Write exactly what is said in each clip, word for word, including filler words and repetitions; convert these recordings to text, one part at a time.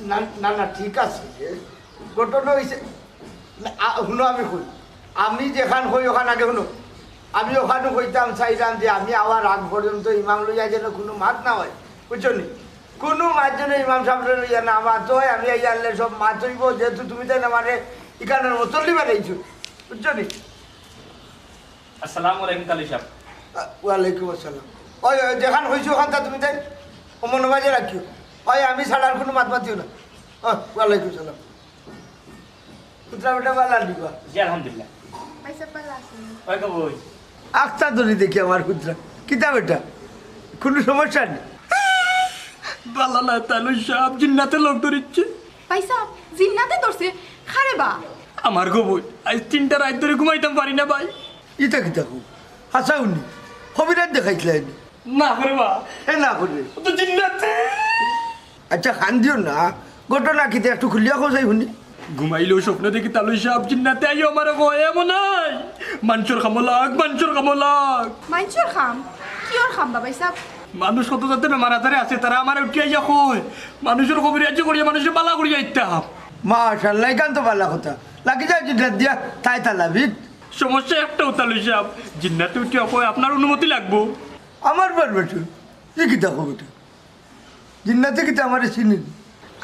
না, না, না, ঠিক আছে। ঘটনা অইছে, না, আ, হুনো আমি কই, আমি যেখান কই ওখান আগে হুনো। আমি ওখানও কইতাম চাইলাম যে আমি আওয়ার আগ পর্যন্ত ইমাম লইয়া যেন কুনু মাত না অয়, বুঝছো নি? কুনু মাত যেন ইমাম সাবরে লইয়া না মাত অয়, আমি আইয়া আনলে সব মাত অইবো, যেহেতু তুমি তাইন আমারে ইখানর মুসল্লি বানাইছো, বুঝছো নি? আসসালামু আলাইকুম কালী সাব। আ, ওয়ালাইকুম আসসালাম। ওই, ওই, যেখান কইছি ওখানটা তুমি তাইন ও মনো মাঝে রাখিও। ওই, আমি ছাড়া আর কুনু মাত মাতিও না। ও, ওয়ালাইকুম সালাম। পুত্রা বেটা বালা দিবা। জি, আলহামদুলিল্লাহ। ভাইসাব বালা আছইন? ওই গো বই। আখতা ধরি দেখি আমার পুত্রা। কিতা বেটা? কুনু সমস্যা নি? বালা না, তালুই সাব, জিন্নাতে লগ ধরিচ্ছে। ভাইসাব, জিন্নাতে ধরছে? কারে বা? আমার গো বই, আইজ তিনটা রাইত ধরি ঘুমাইতাম পারি না ভাই। ইতা কিতা কও? হাছা হুনি? কবিরাজ দেখাইছলায় নি? না করে বা। এ না করে। ও তো জিন্নাতে। আচ্ছা, কান্দিও না। ঘটনা কিতা একটু খুলিয়া কও চাই হুনি। ঘুমাইলেও স্বপ্ন দেখি তালুই সাব জিন্নাতে আইও আমারে কয়, এমন নাই। মানষর কামো লাগ, মানষর কামো লাগ। মানষর কাম? কিওর কাম বা ভাইসাব? মানুষ কত জাতে বেমার আজারে আছে, তারা আমারে উঠি আইয়া কয়, মানষর কবিরাজি করিয়া মানষরে বালা করিয়া আইতাম। মাশাআল্লাহ, ইখান তো বালা কথা। লাগি যাও জিন্নাত দিয়া, তাই তালাবিদ। সমস্যা একটাউ তালুই সাব, জিন্নাতে উঠিয়া কয়, আপনার অনুমতি লাগবো। আমার permission? ই কিতা কও বেটা? জিন্নাতে কিতা আমারে চিনে নি?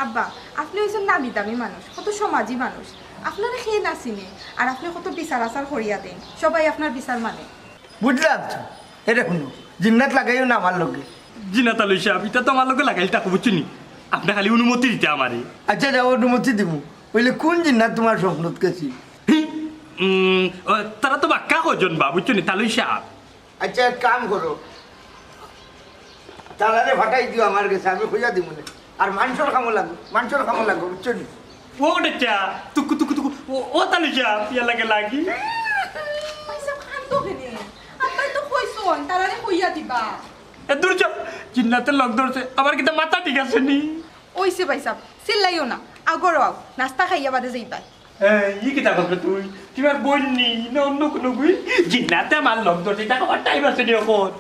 আব্বা, আপনে অইছইন নামি দামি মানুষ, কত সমাজি মানুষ। আপনারে কে না চিনে? আর আপনে কত বিচার আচার করিয়া দেইন, সবাই আপনার বিচার মানে। বুঝলাম তো। এরে হুনো, জিন্নাত লাগাইও না আমার লগে। জি না তালুই সাব, ইতা তো আমার লগে লাগাইল থাকো, বুঝছো নি? আপনে খালি অনুমতি দিতা আমারে। আচ্ছা, যাও, অনুমতি দিমু। অইলে কুন জিন্নাত তুমার স্বপ্নত গেছিল? উম, ও, তারা তো বাক্কা কয়জন বা, বুঝছো নি, তালুই সাব? আচ্ছা, এক কাম করো, তারারে ফাটাই দিও আমার গেছে, আমি কইয়া দিমু নে। আর মানষর কামো লাগো, মানষর কামো লাগো, বুঝছো নি? ও বেটা, তুকু, তুকু, তুকু, ও, ও তালুই সাব, ইয়া লাগে লাগি। ভাইসাব, কান্দো কেনে? আব্বায় তো কইছইন, তারারে কইয়া দিবা। এ দূর যাও, জিন্নাতে লগ ধরছে, আমার কিতা মাথা ঠিক আছে নি? অইছে ভাইসাব, চিল্লাইও না, আও ঘরো আও, নাস্তা খাইয়া বাদে যাইবায়। এই, ই কিতা করবে তুই? তুই আর বইন নি, না অন্য কুনু গুই? জিন্নাতে আমার লগ ধরছে, ইতা কওয়ার time আছে নি অখন?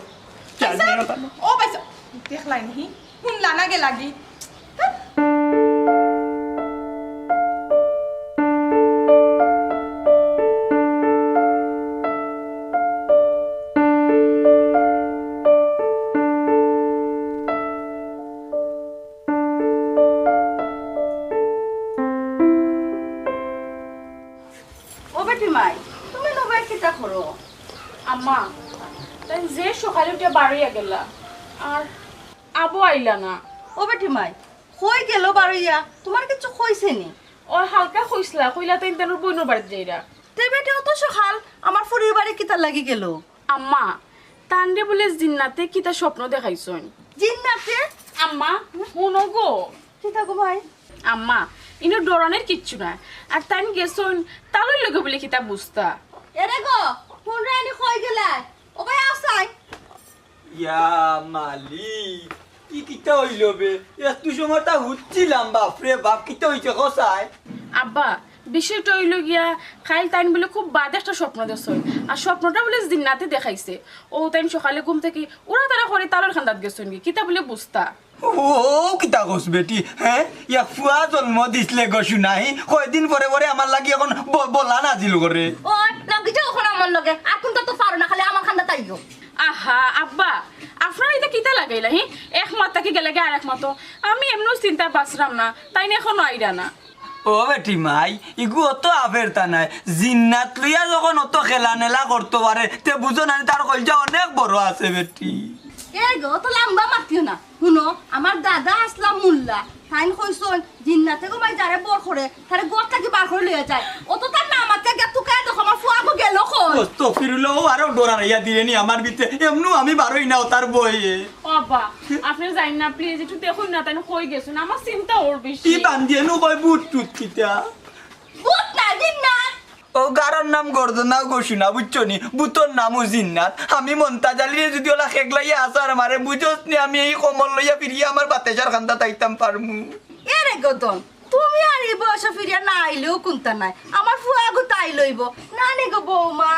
জানি না, আচ্ছা, জানি না। ও ভাইসাব, দেখলায় নি? হুনলা না গেলাগি? ও বেটি মাই, তুমি নবায় কিতা করো? আম্মা, তাইন যে সকালে উঠিয়া বারইয়া গেলা, আর আবো আইলা না। ও বেটি মাই, কই গেল বারইয়া? তুমারে কিচ্ছু কইছে নি? ও হালকা কইছলা, কইলা তাইন তান বইনর বাড়িত যাইরা। তে বেটি, অত সকাল আমার ফুরির বাড়ি কিতার লাগি গেল? আম্মা, তানরে বুলে জিন্নাতে কিতা স্বপ্ন দেখাইছইন। জিন্নাতে? আম্মা, হুনো গো। কিতা গো মাই? আম্মা, ইনো ডরানির কিচ্ছু নাই। আর তাইন গেছইন, তালইর লগে বুলে কিতা বুঝতা। এরে গো, হুনরায় নি কই গেলায়? ও ভাই, আও চাই। ইয়া মালিক, ই কিতা অইলো বে? এত সময় তা হুনছিলাম, বাপরে বাপ, কিতা অইছে কও চাই? আব্বা, বিষয়টা অইলো গিয়া, কাইল তাইন বুলে খুব বাদ একটা স্বপ্ন দেখছইন। আর স্বপ্নটা বুলে জিন্নাতে দেখাইছে। অউ তাইন সকালে ঘুম থাকি উড়াতাড়া করি তালর কান্দাত গেছইন গি। কিতা বুলে বুঝতা? ও, কিতা কস বেটি, হে? ইয়া ফুয়া জন্ম দিছলে গো সোনা, হি? কয়দিন পরে পরে আমার লাগি অখন ব-, বলা নাজিল করে। ও, লাগি যাও অখন আমার লগে। আর কুন্তা তো পারো না, খালি আমার কান্দাত আইও। আহা, আব্বা, আপনারা ইতা কিতা লাগাইলা, হি? এক মাত থাকি গেলাগি আরেক মাতো। আমি এমনেউ চিন্তায় বাচরাম না, তাইন অখনো আইরা না। ও বেটি মাই, ইগু অত আফেরতা নায়। জিন্নাত লইয়া যখন অত খেলা-নেলা করতো পারে, তে বুঝো না নি, তার কইলজা অনেক বড় আছে বেটি। এ গো, অত লাম্বা মাতিও না। হুনো, আমার দাদা আছলা মুল্লা, তাইন কইছইন, জিন্নাতে গো মাই যারে বর করে, তারে ঘর থাকি বার করি লইয়া যায়। অত তার না মাতিয়া গিয়া তুকাইয়া দেখো, আমার ফুয়াগু গেল কই? আস্তাগফিরুল্লাহ, ও আরো ডরাইয়া দিলে নি আমার ভিতরে। এমনেউ আমি বারই না অতার ভয়ে। ও আব্বা, আপনে যাইন না, please, একটু দেখইন না, তাইন কই গেছইন? আমার চিন্তা অর বেশি। ই বান্দিয়ে নু কয় ভূত টুত কিতা? ভূত না, জিন্নাত। ও গারর নাম গর্দনা গো সোনা, বুঝছো নি? ভূতর নামও জিন্নাত। আমি মন্তাজ আলীরে যুদি অলা খেগলাইয়া আছাড় মারে, বুঝোস নি আমি এই কমর লইয়া ফিরিয়া আমার বাতেশার কান্দাত আইতাম পারমু? এরে গদন, তুমি আর ই বয়সো ফিরিয়া না আইলেও কুন্তা নাই। আমার ফুয়াগু তাই লইবো। না নি গো বৌমা?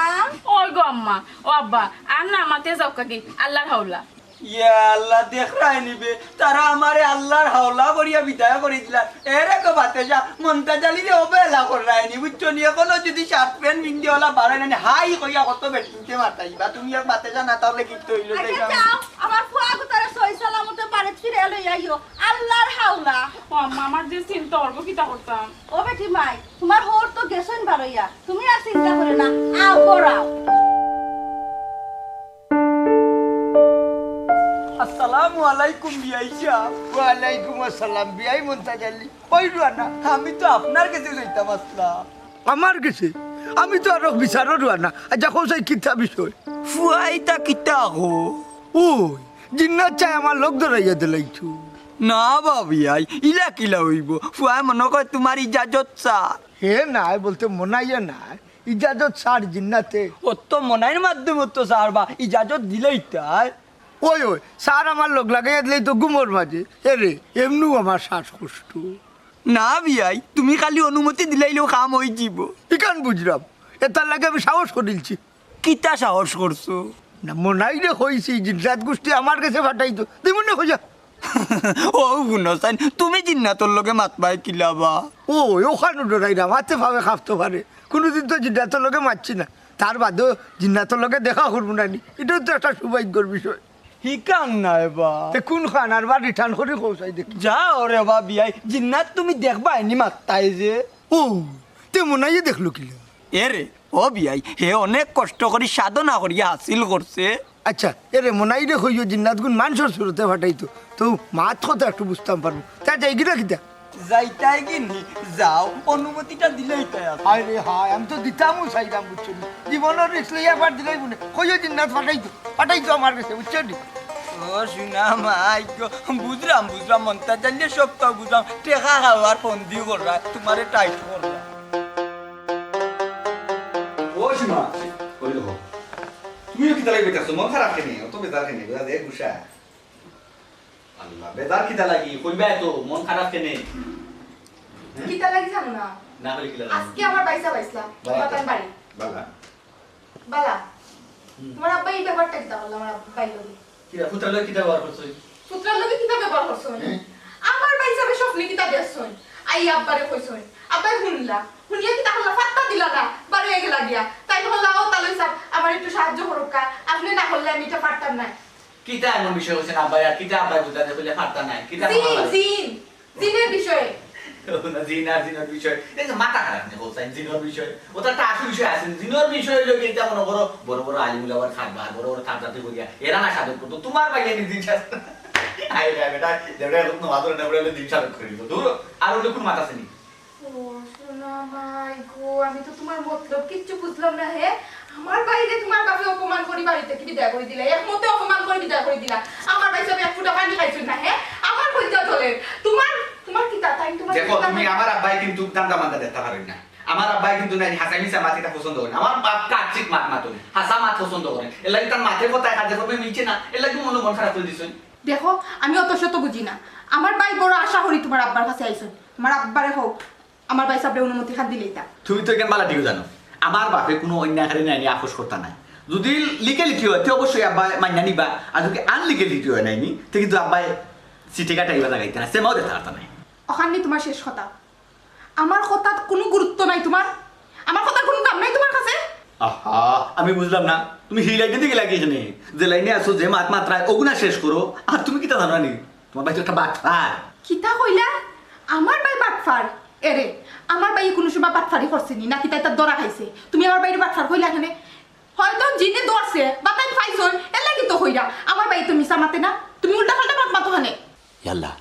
ওই গো আম্মা, ও আব্বা, আর না মাতে যাউক্কা গি, আল্লার হাওলা। ইয়া আল্লাহ, দেখরায়নি বে, তারা আমারে আল্লাহর হাওলা করিয়া বিদায় করি দিলা। এরে গো বাতেজা, মন্তাজ আলীরে অবহেলা কররায়নি, বুঝছো নি? এখনো যদি শার্ট প্যান্ট পিন্দি অলা বারইন নি, হাই কইয়া কত বেটিন্তে মাতাইবা। তুমি এক বাতেজা না তাইলে কিতা অইলো, আচ্ছা, দেখলাম। যাও, আমার ফুয়া গুতারে সহি সালামতে বাড়িত ফিরাইয়া লই আইও। আল্লাহর হাওলা। ও আম্মা, আমার যে চিন্তা অইবো, কিতা করতাম? ও বেটি মাই, তুমার হউর তো গেছইন বারইয়া, তুমি আর চিন্তা করো না, আও, ঘরো আও। আসসালামু আলাইকুম বিয়াই সাব। ওয়ালাইকুম আসসালাম বিয়াই মন্তাজ আলী। কই রুয়ানা? আমি তো আপনার গেছে যাইতাম আছলাম। আমার গেছে? আমি তো আরো বিচারো রুয়ানা। আচ্ছা, কও চাই কিতা বিষয়? ফুয়ায় ইতা কিতা কয়? ওই, জিন্নাত চাই আমার লগ ধরাইয়া দিলাইতো। না বা বিয়াই, ইলা কিলা অইবো? ফুয়ায় মনো কয় তুমার ইজাজত চার। হে নায়, বলতে মনাইয়া নায়। ইজাজত চার জিন্নাতে। অতো মনাইর মাধ্যমে তো চার বা, ইজাজত দিলাইতায়। ওই, ওই, চার আমার লগ লাগাইয়া দিলাইতো ঘুমর মাঝে। এরে, এমনেউ আমার শ্বাসকষ্ট। না বিয়াই, তুমি খালি অনুমতি দিলাইলেউ কাম অইযিবো। ইখান বুঝরাম। এতার লাগি আমি সাহস করিলছি। কিতা সাহস করছো? না, মনাইরে কইছি, জিন্নাত গুষ্টি আমার গেছে ফাটাইতো। দিমু না কইয়া। ও হুনো চাইন, তুমি জিন্নাতর লগে মাতবায় কিলা বা? ও, অখানউ ডরাইরাম, আতে পাবে কাঁপতো পারে। কুনুদিন তো জিন্নাতর লগে মাতছি না। তার বাদেও জিন্নাতর লগে দেখা করমু না নি। ইটাও তো একটা সৌভাগ্যর বিষয়। হিখান নায় বা। তে কুনখান? আরবার return করি কও চাই দেখি। যাও রে বা বিয়াই, জিন্নাত তুমি দেখবায় নি মাত্তায় যে। ও, তে মনাইয়ে দেখলো কিলা? এরে, ও বিয়াই, হে অনেক কষ্ট করি সাধনা করিয়া হাসিল করছে। আচ্ছা, এরে মনাইরে কইও জিন্নাতগুন মানষর সুরতে ফাটাইতো। তো মাত কথা একটু বুঝতাম পারমু। তা যাইগি না কিতা? যাইতায়গি নি? যাও, অনুমতিটা দিলাইতায়। হায় রে হায়, আমি তো দিতামউ চাইরাম, বুঝছো নি? জীবনর risk লইয়া আবার দিলাইবো নে। কইও জিন্নাত ফাটাইতো, ফাটাইতো আমার গেছে, বুঝছো নি? ও সোনা মাই গো, বুঝরাম, বুঝরাম, মন্তাজ আলীয়ে সবতা বুঝরাম। টেকা খাওয়ার ফন্দি কররা, তুমারে tight কররা। ও সীমা, ওই দেখো, তুমিও কিতা লাগি বেজার আছো? মন খারাপ কেনে? অত বেজার কেনে? বেজার দেখ গুসা। আল্লাহ, বেজার কিতা লাগি? কইবায় তো, মন খারাপ কেনে? কিতা লাগি জানো না? না কইলে কিতা লাগি? আজকে আমার বাইসাব আইছলা, বালা। বাতান বাড়ি। বালা। বালা। হুম। তুমার আব্বায় ই ব্যাপারটা কিতা করলা আমার আব্বার লগে? কিতা, পুতরার লগে কিতা ব্যবহার করছইন? পুতরার লগে কিতা ব্যবহার করছইন? হ্যাঁ। আমার বাইসাবে স্বপ্নে কিতা দেখছইন? আইয়া আব্বারে কইছইন। আব্বায় হুনলা। হুনিয়া কিতা করলা? ফাত্তা দিলা না। বারইয়া গেলা গিয়া। তাইন কইলা, "ও তালই সাব, আমারে একটু সাহায্য করউক্কা। আপনে না করলে আমি ইটা পারতাম নায়।" কিতা এমন বিষয় কইছইন আব্বায়? আর কিতা আব্বায় বুঝলা যে কইলে পারতা নায়? কিতা জিন, মামলা? জিন। জিনর বিষয়ে। ও না, জিন আর জিনর বিষয়। এই যে মাথা খারাপ নি, কও চাইন, জিনর বিষয়। অতা তো আসল বিষয় আছে। জিনর বিষয় অইলো গি, ইতা মনো করো, বড় বড় আলিম উলামার খাট বা বড় বড় তাবজাতি করিয়া, এরা না সাধক করতো। তুমার ভাইয়ে নি জিন সাধক। আয় রে বেটা, যেটা এখন নমাজ পড়ে না, ওটা হলো জিন সাধক করি দিল। দূর, আর অইলে কুনু মাত আছে নি? ও, সোনা মাই গো, আমি তো তুমার মতলব কিচ্ছু বুঝলাম না, হে? আমার ভাইরে তুমার বাপে অপমান করি বাড়ি থাকি বিদায় করি দিলা, এক মতে অপমান করি বিদায় করি দিলা। আমার ভাই সাবে এক ফুটা পানি খাইছইন না, হে? আমার কইতা চলে। তুমার, তুমার কিতা, তাইন তুমার দেখো, কিতা তুমি তাইন? আমার আব্বায় কিন্তু ধান্দা মান্দা দেখতা পারইন না। আমার আব্বায় কিন্তু নাইলে হাছা মিছা মাত ইতা পছন্দ করইন না। আমার বাপ কাচ্চিত মাত মাতইন, হাছা মাত পছন্দ করইন। এরলাগি তান মাতে কথায় কাজে কর্মে মিলছে না, এরলাগি মনো মন খারাপ করি দিছইন। দেখো, আমি অত শত বুঝি না। আমার ভাই বড় আশা করি তুমার আব্বার কাছে আইছইন। তুমার আব্বারে কও, আমার ভাই সাবরে অনুমতি খান দিলাইতা। তুমি তো ইখান বালা ঠিকউ জানো, আমার বাপে কুনু অন্যায়কারী নায়নি, আপোষ করতা নায়। যুদি লিগ্যালিটি অয়, তে অবশ্যই আব্বায় মাইনা নিবা, আর যুদি আনলিগ্যালিটি অয় নায়নি, তে কিন্তু আব্বায় চিঠি কাটাইবা জাগাইতা না, সেমাও দেখতা পারতা নায়। অখান নি তুমার শেষ কথা। আমার কথাত কুনু গুরুত্ব নাই তুমার? আমার কথার কুনু দাম নাই তুমার কাছে? আহা, আমি বুঝলাম না, তুমি হি লাইনে দিকে লাগিয়ে এখানে, যে লাইনে আছো, যে মাত মাতরায়, অগুনা শেষ করো, আর তুমি কিতা জানো নি? তুমার ভাই তো একটা বাটপার। কিতা কইলা? আমার ভাই বাটপার? এরে, আমার ভাইয়ে কুনু সময় বাটপারি করছে নি, নাকি তাই তার ধরা খাইছে? তুমি আমার ভাইরে বাটপার কইলা কেনে? হয়তো জিনে ধরছে, বা তাই পাইছইন, এরলাগি তো কইরা। আমার ভাইয়ে তো মিছা মাতে না, তুমি উল্টা পাল্টা মাত মাতো কেনে? ইয়াল্লা,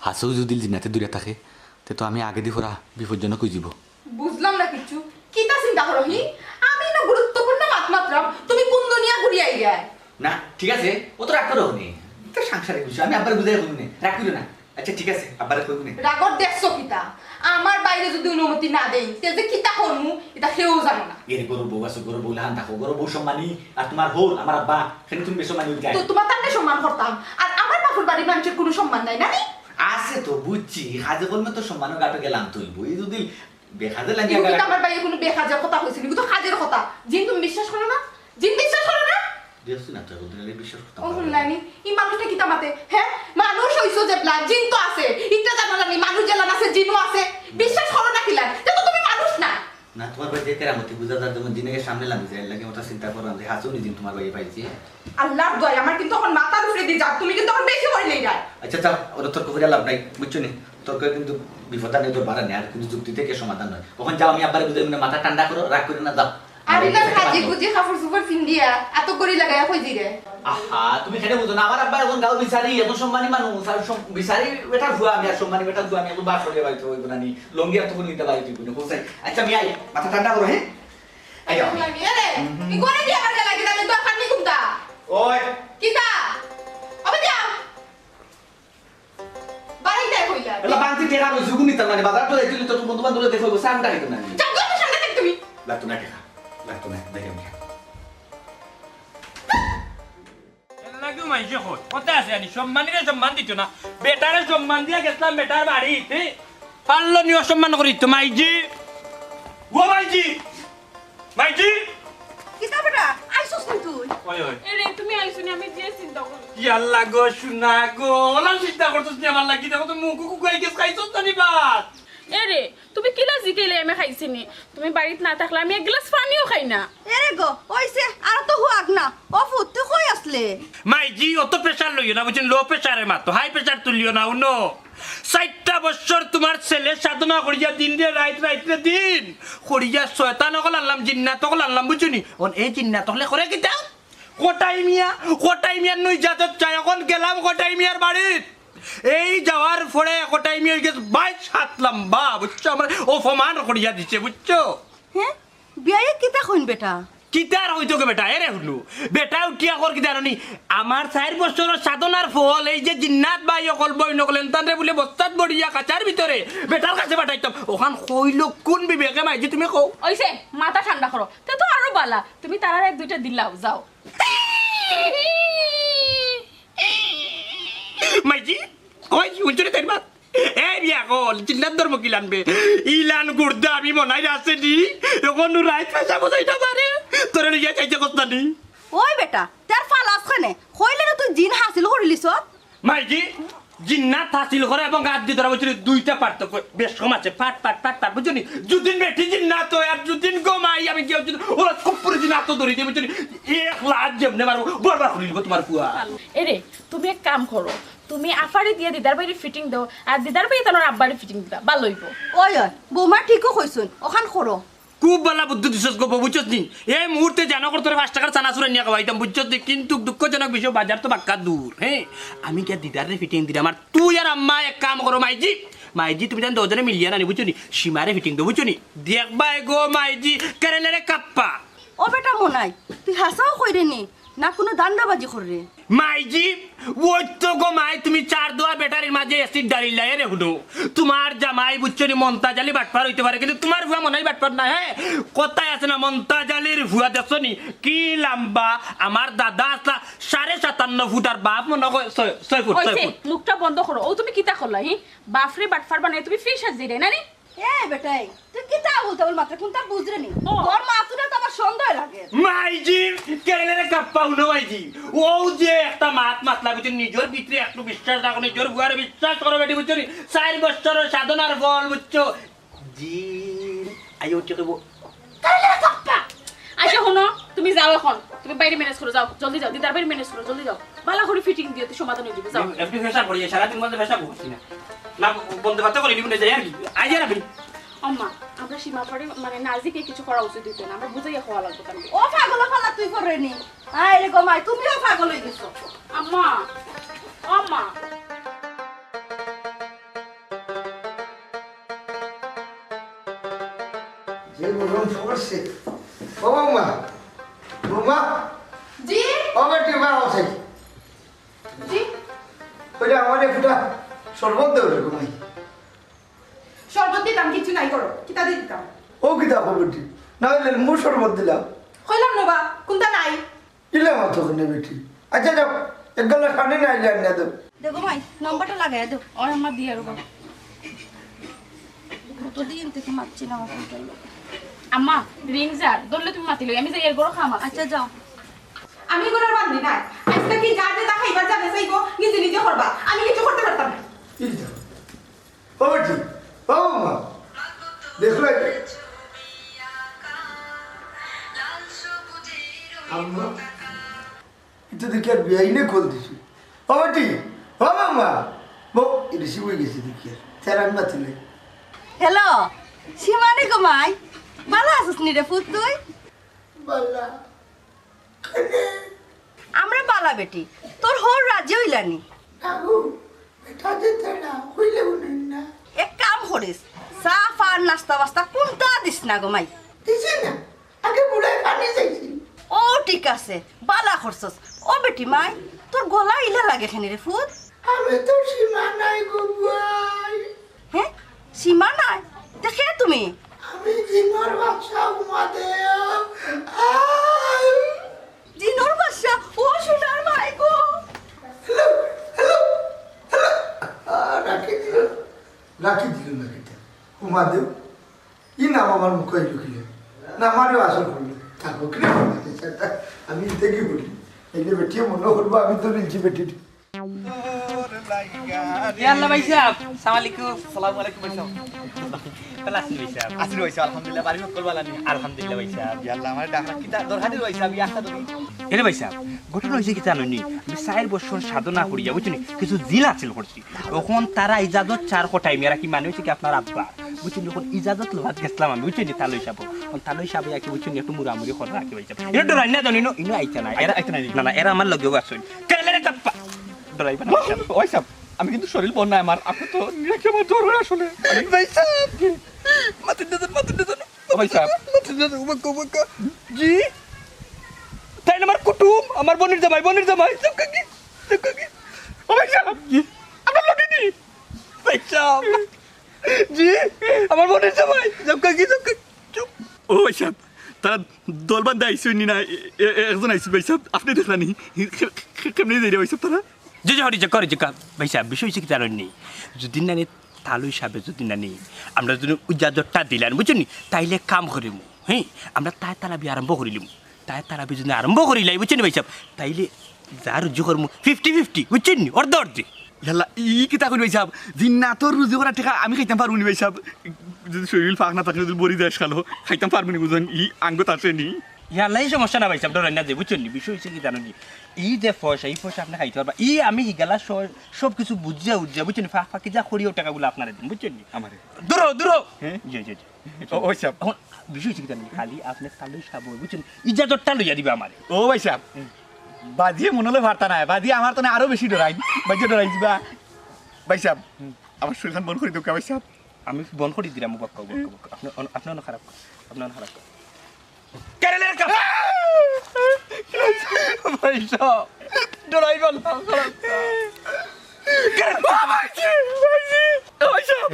হাছাউ যুদি জিন্নাতে দূরে থাকে, তে তো আমি আগেদি পড়া বিপজ্জনক অইযিবো। বুঝলাম না কিচ্ছু। কিতা চিন্তা করো হি? আমি না গুরুত্বপূর্ণ মাত মাতরাম, তুমি কুন দুনিয়া ঘুরি আইরায়? না, ঠিক আছে, অত রাগ করো নি। ইতা সাংসারিক বিষয়, আমি আব্বারে বুঝাইয়া কইমুনে, রাগ করিও না। আচ্ছা, ঠিক আছে, আব্বারে কইমুনে। রাগর দেখছো কিতা? আমার ভাইরে যুদি অনুমতি না দেইন, তে যে কিতা করমু, ইতা কেউ জানে না। এরে ঘরর বউ আছো, ঘরর বউ লাখান থাকো, ঘরর বউ সম্মানী, আর তুমার হউর, আমার আব্বা, কেনে তুমি বেসম্মানী অইতায়? তো তুমার তানরে সম্মান করতাম, আর আমার বাপর বাড়ির মানষর কুনু সম্মান নাই, না নি? আছে তো, বুঝছি, কাজে কর্মে তো সম্মানর ঘাটো গেলান তুই, বই যুদি বেকাজে লাগিয়া তুমি কিন্তু গেলা। আমার ভাইয়ে কুনু বেকাজের কথা কইছে নি, কিন্তু কাজের কথা। জিন তুমি বিশ্বাস করো না? জিন বিশ্বাস করো না? দেখছি না তো, এখন তো বিশ্বাস করতাম ও পারলাম না। হুনলানি, ই মানুষটা কিতা মাতে? হ্যাঁ, মানুষ অইছো যেবলা, জিন তো আছে। ইটা জানো না নি, মানুষ যেলান আছে, জিনও আছে। বিশ্বাস করো না কিলান? তে তো তুমি মানুষ না। না, তোমার ভাই যে কেরামতি বুঝা যায়, যেমন জিনের সামনে লামি যায়, এর লাগি ওটা চিন্তা করলাম যে হাসুনি জিন তোমার ভাই পাইছি। আল্লাহর দোয়াই, আমার কিন্তু এখন মাথার উপরে দিয়ে যাক, তুমি কিন্তু এখন বেশি করিলাইরায়। আচ্ছা, যাও, ওরা তর্ক করে লাভ নাই, বুঝছো নি? তর্ক কিন্তু বিপদ আনে, তোর বাড়া নেই, আর কিন্তু যুক্তি থেকে সমাধান নয়। ওখানে যাও, আমি আব্বারে বুঝাই, মানে মাথা ঠান্ডা করো, রাগ করে না, যাও। আর ইলা সাজি গুজি কাপড় চোপড় ফিন্দিয়া, আতো করি লাগাইয়া কই দিরে। আহা, তুমি কেনে বুঝো না? আমার আব্বা এখন গাঁও বিচারি, এখন সম্মানী মানুষ, আর সম-, বিচারি বেটার ফুয়া আমি, আর সম্মানী বেটার ফুয়া আমি, এখন বাস করিয়া বাড়িতে হইব না নি, লঙ্গি আর তখন নিতে বাড়িতে হইব না, কোথায়? আচ্ছা, আমি আই, মাথা ঠান্ডা করো, হ্যাঁ? আই যাও। আমি, এ রে, হুম, হুম। ই করে দিয়া আমার গেলা কিতা, আমি তো খানি কুন্তা। ওই। কিতা? আবে যাও। বাড়িতে কইলা। এলা বান্তি টেকা রইছে, গুনি তার মানে বাজার তো যাইতে তো বন্ধু বান্ধব দেখো, সামনে খাইতো না। যাও, যাও, সামনে থাক তুমি। লাগতো না টেকা, লাগতো না, দেখে আমি। এর লাগিও মাইনষে কয়, কথা আছে আনি, সম্মানীরে সম্মান দিত না। বেটারে সম্মান দিয়া গেছলাম বেটার বাড়িত, হে? পারলো নি অসম্মান করি তো মাইজি। ও মাইজি, মাইজি। কিতা বেটা, আইছস নি তুই? ওই, ওই। এরে, তুমি আইছো নি, আমি যে চিন্তা করি। ইয়াল্লা গো, সোনা গো, ওলা চিন্তা করছস নি আমার লাগি? দেখো তো মুখ কুকুয়াই গেছ, খাইছস না নি ভাত? এরে, তুমি কিলা জিকাইলে আমি খাইছি নি? তুমি বাড়িত না থাকলে আমি এক গ্লাস পানিও খাই না। এরে গো, অইছে, আর তো হুয়াক না। ও ফুত, তুই কই আছলে? মাইজি, অত pressure লইও না, বুঝছেন? Low pressure-এ মাতো, high pressure তুলিও না, উনো। চাইরটা বছর তোমার ছেলে সাধনা করিয়া দিন রে রাইত, রাইত রে দিন। করিয়া শয়তান অকল আনলাম, জিন্নাত অকল আনলাম, বুঝছো নি? অন এই জিন্নাত অকলে করে কিতা? কটাই মিয়া, কটাই মিয়ার নই জাতত চাই, অখন গেলাম কটাই মিয়ার বাড়িত। এই যাওয়ার পরে কটাই মিয়ার গেছে বাইশ হাত লম্বা, বুঝছো? আমার অপমান করিয়া দিছে, বুঝছো? হ্যাঁ? বিয়াইয়ে কিতা কইন বেটা? কিতা আর কইতো গো বেটা, এরে হুনো। বেটা উঠিয়া কর কিতা জানো নি? আমার চাইর বছরর সাধনার ফল, এই যে জিন্নাত ভাই অকল, বইন অকল, এনতানরে বুলে বস্তাত ভরিয়া খাঁচার ভিতরে বেটার কাছে পাঠাইতাম। অখান কইলো কোন বিবেকে মাইজি তুমি কও? অইছে, মাথা ঠান্ডা করো। তে তো আরো বালা। তুমি তারারে এক দুইটা দিলাও, যাও। মাইজি, ওই, হুনছো নি তাইর মাত? এই বিয়া কল, জিন্নাত ধর্ম কিলান বে? ইলান গুর্দা আমি মনাই আছে নি? অখন রাইত পেশা বজাইতা পারে? তোরে লইয়া চাইতে কস্তা নি? ওই বেটা, তার ফালাস খানে, কইলে না তুই জিন হাসিল করিলিছ? মাইজি, জিন্নাত হাসিল করা এবং আত দি ধরা বুঝছো নি দুইটা পার্থক্য বেশ কম আছে। পাট, পাট, পাট, পাট, বুঝছো নি? যুদিন বেটি জিন্নাত অয় আর যুদিন গো মাই আমি গিয়া যুদিন ওরা খুব পুরো জিন্নাত ধরি দিয়ে বুঝছো নি? এক লাত যেমনে মারবো, বরবার খুলিব তোমার পুয়া। এরে, তুমি এক কাম করো, তুমি আফারে দিয়া দিদার ভাইরে ফিটিং দেও, আর দিদার ভাই তানোর আব্বারে ফিটিং দিবা, ভালো অইবো। ওই, ওই, বৌমা ঠিকও কইছইন, অখান করো। খুব বালা বুদ্ধি দিছস গো বউ, বুঝছস নি? এই মুহূর্তে জানো কর তোরে পাঁচ টাকার চানাচুর আনিয়া খাওয়াইতাম, বুঝছস নি? কিন্তু দুঃখজনক বিষয়, বাজার তো বাক্কা দূর, হ্যাঁ? আমি গিয়া দিদাররে ফিটিং দিরাম, আর তুই আর আম্মা এক কাম করো, মাইজি, মাইজি, তুমি জানো দুইজনে মিলিয়া নানি, বুঝছো নি? সীমারে ফিটিং দেও, বুঝছো নি? দেখবায় গো মাইজি, কেরেলেরে কাপ্পা। ও বেটা মনাই, তুই হাছাউ কইরে নি, না কুনু ধান্দাবাজি কররে? মাইজি, ওই তো গো মাই, তুমি চার দোয়া ব্যাটারির মাঝে অ্যাসিড ঢালিলায়, এরে হুনো। তোমার জামাই বুঝছো নি মন্তাজ আলী বাটপার অইতে পারে, কিন্তু তোমার ফুয়া মনাই বাটপার না, হ্যাঁ? কথায় আছে না, মন্তাজ আলীর ফুয়া দেখছো নি? কি লাম্বা, আমার দাদা আছলা সাড়ে সাতান্ন ফুট আর বাপ মনো কয় ছয়, ছয় ফুট, ছয় অইছে, ফুট। মুখটা বন্ধ করো। ও তুমি কিতা করলা, হি? বাফরে বাটপার বানাই তুমি ফির সাজিরে, না নি? এ বেটাই, তুই কিতা বলতে বল মাত্র, কুনটা বুঝরে নি? ও। তোর মাতুরে তো আমার সন্দেহ লাগে। মাইজি, কেড়ে রে কাপ্পা হুনো মাইজি। ও যে একটা মাত মাতলা, বুঝছো, নিজর ভিতরে একটু বিশ্বাস রাখো, নিজর বুয়ারে বিশ্বাস করো বেটি, বুঝছো নি? চার বছরর সাধনার ফল, বুঝছো? জিন, আইও ঠিক হইব। কেড়ে রে কাপ্পা। আচ্ছা হুনো, তুমি যাও এখন, তুমি বাইরে ম্যানেজ করো, যাও, জলদি যাও, দিদার বাইরে ম্যানেজ করো, জলদি যাও। ভালো করে ফিটিং দিও, তুই সমাধান হয়ে যাবে, যাও। একটু প্রেশার পড়ে যায়, সারাদিন মধ্যে প্রেশার পড়ছি না। না, বলতে পারতে করি, নিবো না, যাই আর কি। আই আর আমি। আম্মা, আমরা সীমা পড়ে, মানে, নাজিকে কিছু করা উচিত হইতো না, আমরা বুঝাইয়া খাওয়া লাগবে তাহলে। ও পাগল ফালা তুই করে নি। আয় রে গো মাই, তুমিও পাগল হয়ে গেছো। আম্মা, ও আম্মা। যে গরম পড়ছে। ও বৌমা, বৌমা। জি? ও বেটি, মা আছে। জি? ওই যে আমার ফুটা শরবত দেও রে গো মাই। শরবত দিতাম, কিছু নাই করো। কিতা দি দিতাম? ও কিতা করো বেটি? না হইলে লেবু শরবত দিলাম। কইলাম না বা, কোনটা নাই? ইলা মাতো কেনে বেটি? আচ্ছা যাও, এক গ্লাস পানি না আইলে আনিয়া দেও। দেখো মাই, নম্বরটা লাগাই দেও। ওই আমার দিয়ে আর বাবা। কতদিন থেকে মাতছি না আমার ফোনটা। আম্মা, রিং যার, ধরলে তুমি মাতিলো, আমি যাই এর বড় কাম আছে। আচ্ছা যাও। আমি কোনো না। আইজ থাকি যা যেতা খাইবার যা বেচাইবো, নিজে নিজে করবা, আমি কিছু করতে পারতাম না। এই তো। ও বেটি, ও মা, দেখো এই। আম্মা, ইতা দেখি আর বিয়াইনে কল দিছে। ও বেটি, ও মামা, বউ, রিসিভ অই গেছে দেখি আর। তেরা আমি মাতি নাই। হ্যালো, সীমানি গো মাই, ভালা আছস নি রে ফুত তুই? বালা। আমরা বালা বেটি, তোর হউর রাজি অইলা নি? না গো, বেটা যে তেরা, অইলে উনি না। এক কাম করিস, চা ফা নাস্তা বাস্তা কুনতা দিস না গো মাই। দিছে না, আগে বুড়ায় পানি চাইছি। ও ঠিক আছে, বালা করছস। ও বেটি মাই, তোর গলা ইলা লাগে কেনে রে ফুত? আমি তো সীমা নাই গো বুয়াই। হ্যাঁ, সীমা নাই? তে কে তুমি? আমি জিনর বাদশা উমাদেও। আহ! জিনর বাদশা, ও সোনার মাই গো। Hello, hello, hello. আহ, রাখি দিল, রাখি দিল, রাখি দিল। উমাদেও, ই নাম আমার মুখে আইলো কিলা? না, আমারেও আসর করলো। থাকো, কিরে বাবা, আমি ইতে কি বলি? এই যে বেটিয়ে মনে করবো, আমি তো নিয়েছি বেটির। ইয়া আল্লাহ ভাই সাহেব, সালাম আলাইকুম। সালাম আলাইকুম ভাই সাহেব। ভালা আছইন ভাই সাহেব? আছি ভাই সাহেব, আলহামদুলিল্লাহ। বাড়ির সকল ভালা নি? আলহামদুলিল্লাহ ভাই সাহেব। ইয়া আল্লাহ, আমার ডাক কিতা দরকার নি ভাই সাহেব? ইয়া আস্তা তুমি। এরে ভাই সাহেব, ঘটনা অইছে কিতা জানো নি? আমি চাইর বছর সাধনা করিয়া, বুঝছো নি? কিছু জিন হাসিল করছি। অখন তারা ইজাজত চার কোটায় মেরা কি মানে অইছে কি আপনার আব্বা? বুঝছো নি? অখন ইজাজত লওয়াত গেছলাম আমি, বুঝছো নি? তালই সাহেব। অখন তালই সাহেব ইয়া কি বুঝছো নি? একটু মুরামুরি করে রাখি ভাই সাহেব। এরা ডরাই না জানি না, ইনো আইতা না। এরা আইতা না নি? না, না, এরা আমার লগেও আছইন। কেন রে চাপ্পা? ডরাইবা না ভাই সাহেব। ওই সাহেব, আমি কিন্তু শরীর বড় না আমার, আপনি তো নিরাকে আমার জ্বর হয় আসলে। ভাই সাহেব, মাথা নজর, মাথা নজর। ও ভাই সাহেব। মাথা নজর, উবাক্কা, উবাক্কা। জি? তাইন আমার কুটুম, আমার বইনর জামাই, বইনর জামাই। চুপ কাকি, চুপ কাকি। ও ভাই সাহেব, জি? আপনার লগে নি? ভাই সাহেব। জি? আমার বইনর জামাই। চুপ কাকি, চুপ কাকি। চুপ। ও ভাই সাহেব, তারা দল বান্ধা আইছইন নি না? এ-, এ-, একজন আইছইন ভাই সাহেব, আপনি দেখলা নি? কে-, কে-, কেমনে যাইরা ভাই সাহেব তারা? জি, জি, হরি, জি, করি, জি, কা-, ভাই সাহেব, বিষয় অইছে কিতা জানইন নি? যদি না নি, তালই সাহেবে যদি না নি, আমরা যদি ইজাজতটা দিলাম, বুঝছইন নি? তাইলে কাম করিমু, হ্যাঁ? আমরা তাই তালাবি আরম্ভ করিলিমু। তাই তালাবি যদি আরম্ভ করিলাই, বুঝছইন নি ভাই সাহেব? তাইলে যা রুজি করমু, fifty fifty, বুঝছইন নি? অর্ধে অর্ধে। ইয়াল্লা, ই কিতা কইন ভাই সাহেব? জিন্নাতর রুজি করা টেকা আমি খাইতাম পারমু নি ভাই সাহেব? যদি শরীর ফাঁক না থাকে, যদি বড়ি দেশ খালো, খাইতাম পারমু নি বুঝইন? ই আঙ্গত আছে নি? ইয়াল্লা, ই সমস্যা না ভাই সাহেব, ডরাইন না যে, বুঝছইন নি? বিষয় অইছে কি জানো নি? ই যে পয়সা, ই পয়সা আপনি খাইতে পারবা। ই আমি হিগালা স-, সব কিছু বুঝিয়া উজ্জিয়া, বুঝছইন নি? ফা-, ফাঁকি যা করিও টেকাগুলা আপনারে দিমু, বুঝছইন নি? আমারে? দূর হও, দূর হও। হ্যাঁ? জি, জি, জি। ও, ওই সাহেব। অখন বিষয় অইছে কি জানো নি? খালি আপনি তালই সাহেব, বুঝছইন নি? ইজাজতটা লইয়া দিবা আমারে। ও ভাই সাহেব, বাজিয়ে মনে হলে পারতা না, বাজিয়ে আমার তো না আরো বেশি ডরাইন, বাজিয়ে ডরাই দিবা। ভাই সাহেব, আমার শরীর খান বন্ধ করি দেউক্কা ভাই সাহেব। আমি বন্ধ করি দিলাম, বক্কা, বক্কা, বক্কা। আপনি অন-, আপনি অন খারাপ কর, আপনি অন খারাপ কর। কেরে লেখা? ভাই সাহেব, ডরাইবা না, খারাপ কর। কেরে? ও ভাই সাহেব, ভাই সাহেব, ও ভাই সাহেব।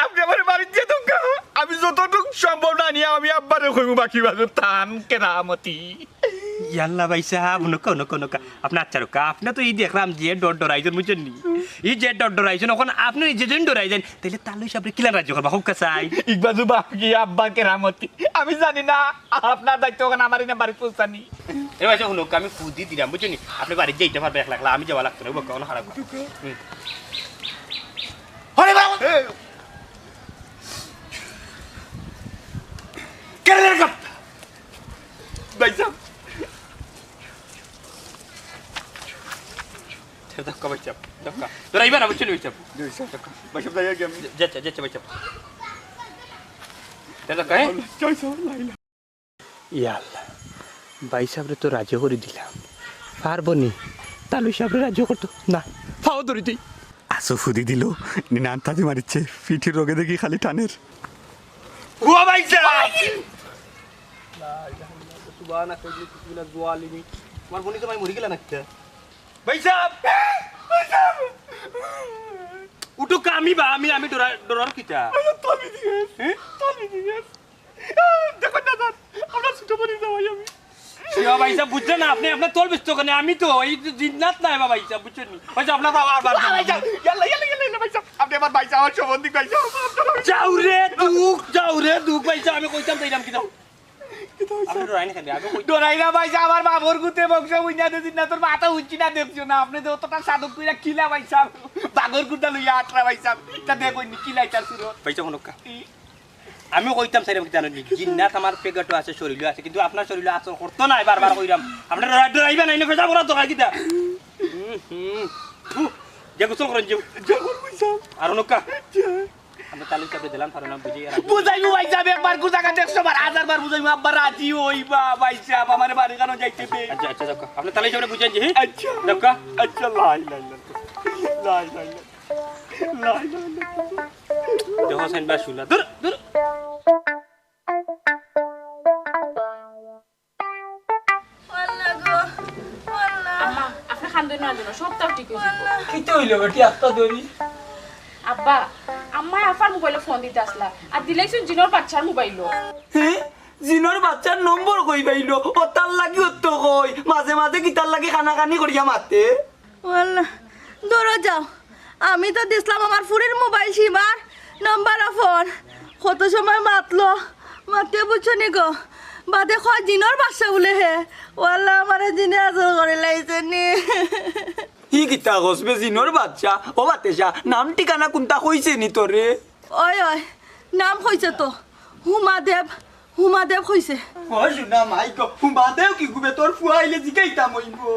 আপনি আমার বাড়িত দিয়া দেউক্কা, আমি যতটুক সম্ভব না নিয়া আমি আব্বারে কইমু বাকি বাজু তান কেরামতি। ইয়াল্লা ভাই সাহেব, নকা, নকা, নকা। আপনি আচ্ছা রকা, আপনি তো ই দেখলাম যে ডর ডরাইছইন, বুঝছইন নি? ই যে ডর ডরাইছইন, অখন আপনি নিজে যদি ডরাই যাইন, তাইলে তালই সাহেবরে কিলা রাজি করবা, কউক্কা চাই? ইকবাজু বাকি আব্বা কেরামতি। আমি জানি না, আপনার দায়িত্ব অখন আমার ইনে বাড়িত পৌঁছানি। এ ভাই, হুনউক্কা, আমি ফু দি দিলাম, বুঝছইন নি? আপনি বাড়িত যাইতা পারবা একলা একলা, আমি যাওয়া লাগতো না, বক্কা, অন খারাপ কর। হুম। আরে বাবা! কেরে লেখা? ভাই সাহেব। ছেড়ে দাও, ভাই সাহেব। দাও, ডরাইবা না, বুঝছইন নি, ভাই সাহেব? জি, ভাই সাহেব। ভাই সাহেব, যাই আগে আমি। যা, যা, যা, ভাই সাহেব। ছেড়ে দাও, হ্যাঁ? জয় সাহেব, লাইলা। ইয়া আল্লাহ, ভাই সাহেবরে তো রাজি করি দিলাম, পারবো নি? তালই সাহেবরে রাজি করতো না, পাও ধরি দেই। আসো ফু দি দিল, নিনান তাজি মারিচ্ছে, পিঠির রগে দেখি খালি টানের। ও ভাই সাহেব! লা ইলাহা ইল্লাল্লাহ, সুবহানাকা ইন্নী কুনতু মিনাজ জালিমিন। আমার বইনর জামাই মরি গেলা না কিতা? ভাই সাহেব! ভাই সাহেব! উঠো, আমি বা, আমি, আমি ডরা-, ডরার কিতা? ভাই সাহেব, তালি দিয়েছ। হ্যাঁ? তালি দিয়েছ। দেখো না, স্যার, আমরা ছোট বইনর জামাই আমি। ইয়া ভাই সাহেব, বুঝলেন না আপনি? আপনার তল বিস্ত কেনে? আমি তো এই যে জিন্নাত নাই বা ভাই সাহেব, বুঝছইন নি? ভাই সাহেব, আপনার বাবা আর বাদ দেন। ভাই সাহেব, ইয়াল্লা, ইয়াল্লা, ইয়াল্লা, ইয়াল্লা, ভাই সাহেব, আপনি আমার ভাই সাহেব, আমার সম্বন্ধী ভাই সাহেব, আপনার ভাই সাহেব। যাও রে দুখ, যাও রে দুখ, ভাই সাহেব, আমি কইতাম চাইলাম কি যাও। আপনি ডরাইন কেনে? আমি কই ডরাই না ভাইসাব, আমার বাপর গুতে বংশ বুঝা দে দিন না, তোর মাথা উঠছি না দেখছো না, আপনি তো অতটা সাধক কইরা কিলা ভাইসাব, বাগর গুতা লইয়া আটরা ভাইসাব, তা দেখো নি কিলা ইতার সুরত। ভাইসাব, হুনউক্কা। আমি কইতাম চাইরাম কিতা জানো নি? জিন্নাত আমার পেগেটো আছে, শরীলো আছে, কিন্তু আপনার শরীলো আছর করতো নায়, বারবার কইরাম। আপনার ডরাইবা নায়, ইনো পেশাব করার দরকার কিতা? হুম, হুম। থু, যে গোসল করেন, যে। যে গোসল করেন। আর হুনউক্কা। যে। আমরা তালুক সাবরে দিলাম, কারণ আমি বুঝি আর বুঝাইমু ভাইসাব, একবার গুজাগা একশো বার, হাজার বার বুঝাইমু, আব্বা রাজি অইবা ভাইসাব, আমারে বাড়ি কানো যাইতে দে। আচ্ছা, আচ্ছা, দেখো। আপনি তালুক সাবরে বুঝাইন যে, হ্যাঁ? আচ্ছা। দেখো। আচ্ছা, লাই, লাই, লাই। লাই, লাই, লাই। লাই, লাই, লাই। দেখো, সাইন বা শুনা। দূর, দূর। আল্লাহ গো, আল্লাহ। আম্মা, আপনি কান্দইন না যেন, সবতা ঠিক অইযিবো। কিতা অইলো বেটি, আস্তা দড়ি? আব্বা, আম্মায় আফার মোবাইলো ফোন দিতা আছলা, আর দিলাইছইন জিনর বাচ্চার মোবাইলো। হে? জিনর বাচ্চার নম্বর কই পাইলো? অতার লাগি অত কই, মাঝে মাঝে কিতার লাগি কানাকানি করিয়া মাতে? ও আল্লাহ, দূরো যাও। আমি তো দিছলাম আমার ফুরির মোবাইল সীমার নম্বর ফোন। কত সময় মাতলো, মাতে বুঝছো নি গো? বাদে কয় জিনর বাচ্চা বুলে হে। ও আল্লাহ, আমারে জিনে আছর করিলাইছে নি। হি কিতা কস বে, জিনর বাচ্চা? ও বাতেশা, নাম ঠিকানা কুনতা কইছে নি তোরে? ওই, ওই, নাম কইছে তো, হুমাদেব। হুমাদেব কইছে। ও শুনা মাই গো, হুমাদেব কিগু বে, তোর ফুয়া আইলে জিগাইতাম অইবো।